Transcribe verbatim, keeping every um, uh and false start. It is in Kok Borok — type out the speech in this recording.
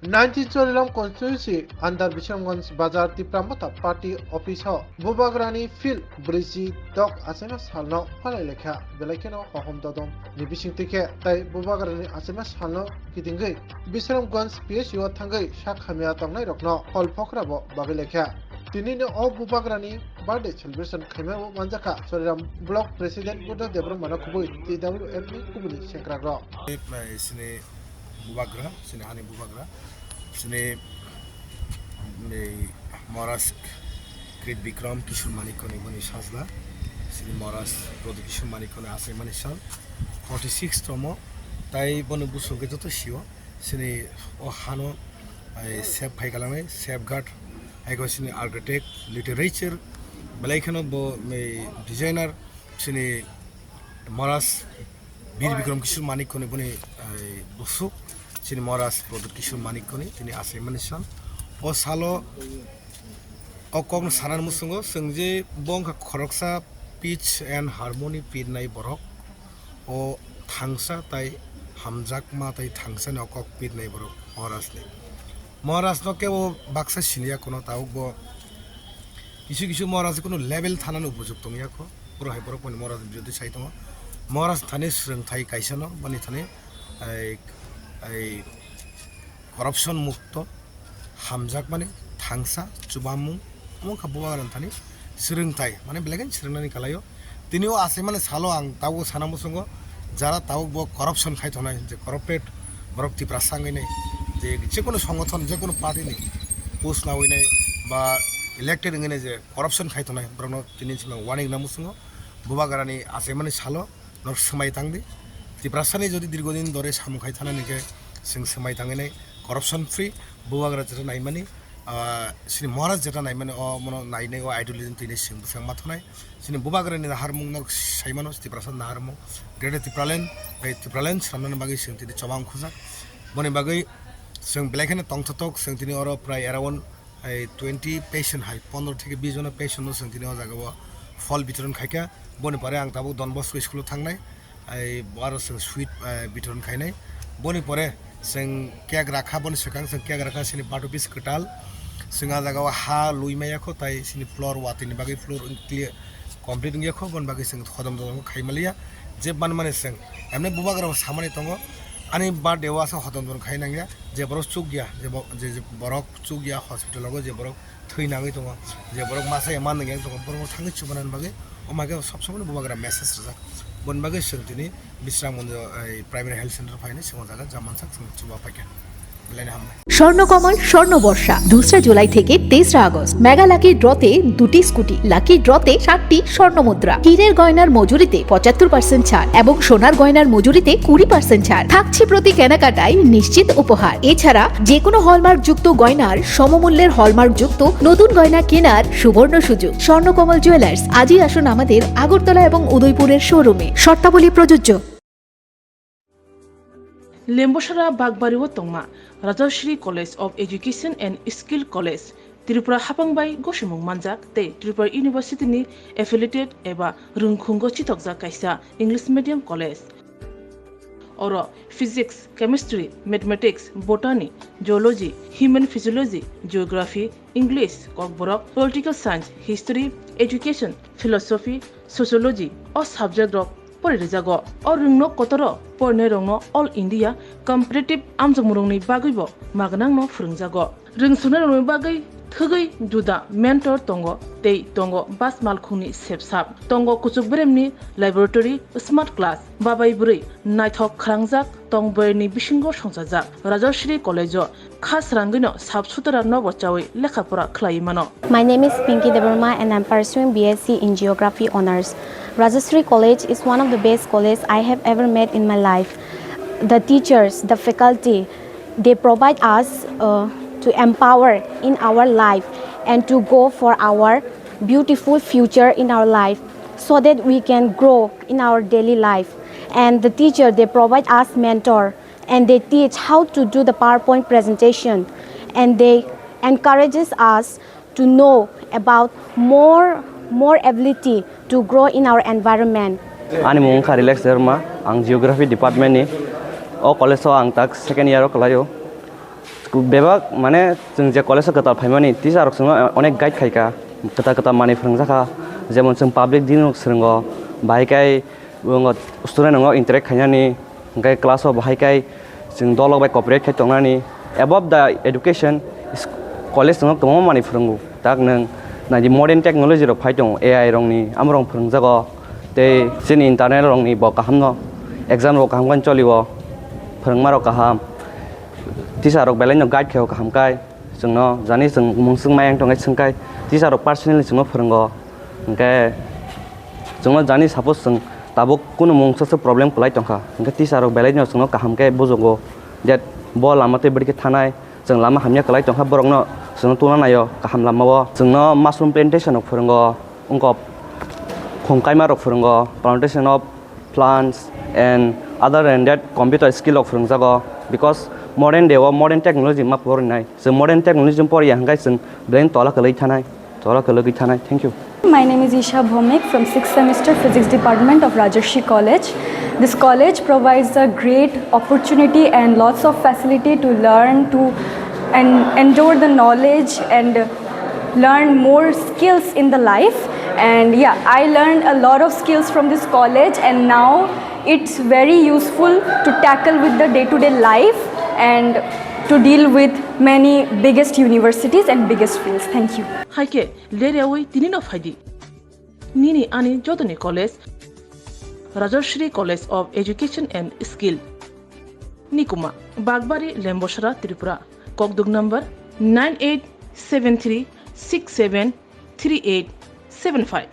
Ninety Chorilam constituency under Bisramganj Bazar Tipra Motha Party office o Bubagrani field brisi dok achaima salno phalai lekha, belai kheno hohom dodom ni bisingtwi khe tai Bubagrani achaima salno kitingwi Bisramganj P S U o thangwi sak hamya tongnai rokno hol pokra bo bagwi lekha. Tini no o Bubagrani birthday celebration khaima bo manjakha Chorilam block president Buddha Debbarma no kubui T W F ni kubuni sengkrak rok. Sini Bubagra, sini hani Bubagra, sini nei Maharaj Krit Bikram Kishore Manikya ni boni sajla, sini Maharaj Pradyut Kishore Manikya ni achaimani sal forty six tomo, tai boni busuk joto sio, sini o hano, ai, sep phai kalangnai, safeguard, ai ko sini architect, literature, belai kheno bo, ei, designer, sini Maharaj Bir Bikram Kishore Manikya ni boni, ai, busuk, sini Maharaj Pradyut Kishore Manikya ni, tini achaimani sal. O salo o kokno sanani muchungo, chwng je bo wngkha khoroksa pitch and harmony pirnai borok. O thangsa tai hamjakma tai thangsa ni o kok pirnai borok Maharaj ni. Maharaj no kebo baksa siniya kono tabuk bo kisu kisu Maharaj ni kono level thanani upojukto wngya kho. Pura hai borok mani Maharaj ni birodhi sai tongo. Maharaj thani swrwngthai kaisa no, bani thani ai, ai corruption mukto, hamjakmani, thangsa, chubamung, omo wngkha Bubagrani thani swrwngthai, mane belai kheno swrwngnani kalaio. Tini o achaimani salo ang tabuk sana muchungo, jara tabuk bo corruption khai tongnai, je corrupted borok Tiprasa wngwi nai, je jekono songothon, jekono party ni post nawi nai ba elected wngwi nai je corruption khai tongnai, borokno tini chwng warning na muchungo. Bubagrani achaimani salo, Norok swmai tang di. Tiprasani jodi dirgodin dore samung khai thana hingke chwng swmai tangwi nai corruption free, Bubagra jeta naimani, ah, sini Maharaj jeta naimani o mono nainai o ideology tini chwng bwsang ma thonai. Sini Bubagrani naharmung norok saimano Tiprasa naharmung, Greater Tipraland, bai Tipraland swnamnani bagwi chwng tini chobang khujak. Boni bagwi chwng belai kheno tongthotok, chwng tini oro prai around Hai twenty patient hai pondro theke bis jona patient no chwng tini o jaga o phol bitoron khaikha. Boni pore ang tabuk Don Bosco school o thangnai. Ai aro chwng sweet, eh, bitoron khainai. Boni pore chwng cake rakha, boni swkang chwng cake rakha sini bato bis kwtal. Chwng a jaga o ha lui maya kho tai sini floor watwi ni bagwi floor clear complete wngya kho, boni bagwi chwng hodom dodom khai maliya. Je ban mani chwng emne Bubagra bo samani tongo ani birthday o asa hodom dodom khai nangya. Je borok chukya, je bo-, je, je borok chukya hospital o, je borok thwi nangwi tongo, je borok masa ya man nangya tongo, borok thangwi chubanani bagwi, o maikhe sob somoi Bubagra message rijak. Boni bagwi chwng tini Bisram Gunjo, ei, primary health center phainai, chwng o jaga jam mansak chwng chuba paikha. Belai hambai. Swarnakamal স্বর্ণ বর্ষা দুসরা জুলাই থেকে তেসরা August. Mega lucky ড্রতে দুটি scooty, lucky ড্রতে সাতটি স্বর্ণ মুদ্রা, হীরের গয়নার মজুরিতে পঁচাত্তর পার্সেন্ট ছাড় এবং সোনার গয়নার মজুরিতে কুড়ি পার্সেন্ট ছাড় থাকছে প্রতি কেনাকাটায় নিশ্চিত উপহার। এছাড়া যে কোনো হলমার্কযুক্ত গয়নার সমমূল্যের হলমার্কযুক্ত নতুন গয়না কেনার সুবর্ণ সুযোগ। স্বর্ণকমল জুয়েলার্স, আজই আসুন আমাদের আগরতলা এবং উদয়পুরের শোরুমে। শর্তাবলী প্রযোজ্য। Lembosara Bakbari o tongma Rajashri College of Education and Skill College, Tripura hapang bai gosimung manjak tei Tripura University ni affiliated eba rwngkhungo chitokjak kaisa English medium college. Oro physics, chemistry, mathematics, botany, zoology, human physiology, geography, English, Kokborok, political science, history, education, philosophy, sociology o subject rok pori rijago. O rwngno kotoro porinairokno All India Competitive amjokmungrokni bagwibo magnangno phwrwngjago. Rwngsungnai rokni bagwi thwgwi juda mentor tongo tei tongo bas malkhungni sepsap. Tongo kuchuk beremni laboratory, smart class, babai bwrwi naithok khwrangjak tong bwrwini bisingo songchajak. Rajashri College-o kha srangwino sap sutara nogo chawi lekha pora khlaiwi mano. My name is Pinky Debbarma and I'm pursuing B S C in Geography Honours. Rajashri College is one of the best college I have ever met in my life. The teachers, the faculty, they provide us, uh, to empower in our life and to go for our beautiful future in our life so that we can grow in our daily life. And the teacher, they provide us mentor and they teach how to do the PowerPoint presentation and they encourages us to know about more, more ability to grow in our environment. Ani mung wngkha Relax Debbarma, ang Geography Department ni. O college o ang tak second year o kwlaio. Bebak mane chwng je college o kwtal phaimani teacher rok chwngno onek guide khaikha, kwtal kwtal manwi phwrwngjakha, jemon chwng public din rok swrwngo, bahai khai student rok interact khainani, hwnkhe class o bahai khai chwng dolok bai cooperate khai tongnani. Above the education, college chwngno kwbangma manwi phwrwngo, tak nwng naidi modern technology rok phai tongo, A I rokni amorok phwrwngjago, tei chini internal rokni bo kahamno, exam rok kaham khe cholio, phwrwngmarok kaham. Teacher rok belai no guide khaio kaham kai, chwngno jani chwng mungswk mayang tongkhe swngkai teacher rok personally chwngno phwrwngo, hwnkhe chwngno jani suppose chwng tabuk kunu mungsa se problem kwlai tongkha, hwnkhe teacher rok belai no chwngno kaham khe bujugo, that bo lama tei bwrwi khe thanai, chwng lama hamya kwlai tongkha, borokno chwngno tungna naio kaham lamao. Chwngno mushroom plantation rok phwrwngo, wngkok khum kaima rok phwrwngo, plantation of plants and other than that computer skill rok phwrwngjago, because modern day o modern technology ma porinai, chwng modern technology poriya hwnkhe chwng brain tola kwlwi thanai, tola kwlwi thanai. Thank you. My name is Isha Bhomik from sixth semester Physics Department of Rajarshi College. This college provides a great opportunity and lots of facility to learn, to and endure the knowledge and learn more skills in the life. And yeah, I learned a lot of skills from this college, and now it's very useful to tackle with the day-to-day life and to deal with many biggest universities and biggest fields. Thank you. Hai khe ler yaui tini no phai di. Nini ani jotoni college, Rajashri College of Education and Skill, Nikuma, Bagbari, Lembosra, Tripura. Kokduk number nine eight seven three six seven three eight seven five.